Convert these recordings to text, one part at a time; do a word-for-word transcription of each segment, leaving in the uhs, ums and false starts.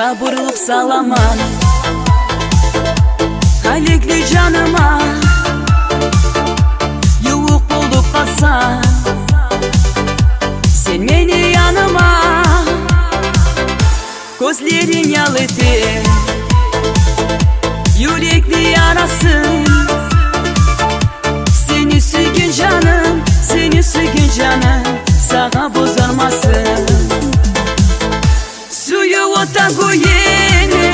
Сабурлукъ саламан гьалекли жаныма, ювукъ болуп къалсанг сен мени яныма. Гёзлеринг ял эте юрекни ярасын. Сени сюйген жаным, сени сюйген жаным сагъа бозармасын. Сююп отагъан кюйню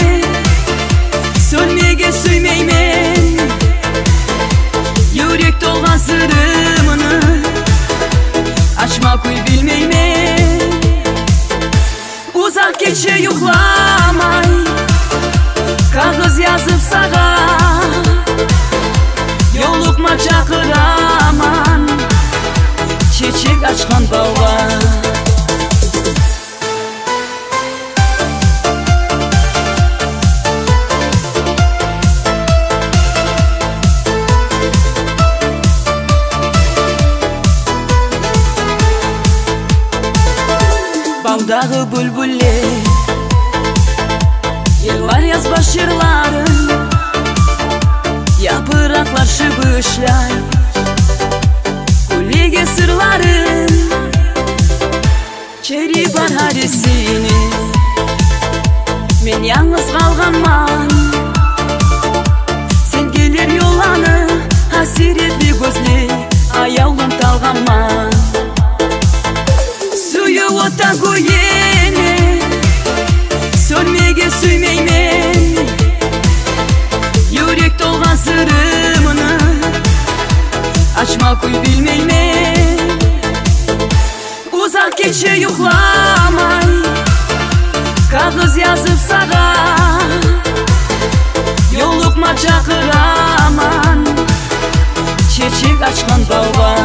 сёнмеге сюймеймен. Юрек толгъан сырымны ачма кюй билмеймен. Узакъ гече юхламай кагъыз язып сагъа, ёлукъма чакъыраман чечек ачгъан бавгъа. Бавдагъы бюлбюллер йырлар язбаш йырларын, япыракълар шыбышлай гюллеге сырларын. Чери бар гьарисини мен янгыз къалгъанман. Сен гелер ёлланы гьасиретли гёзлей аявлум талгъанман. Сююп отагъан кюйню сёнмеге сюймеймен. Юрек толгъан сырымны ачма кюй билмеймен. Узакъ гече юхламай кагъыз язып сагъа, ёлукъма чакъыраман чечек ачгъан бавгъа.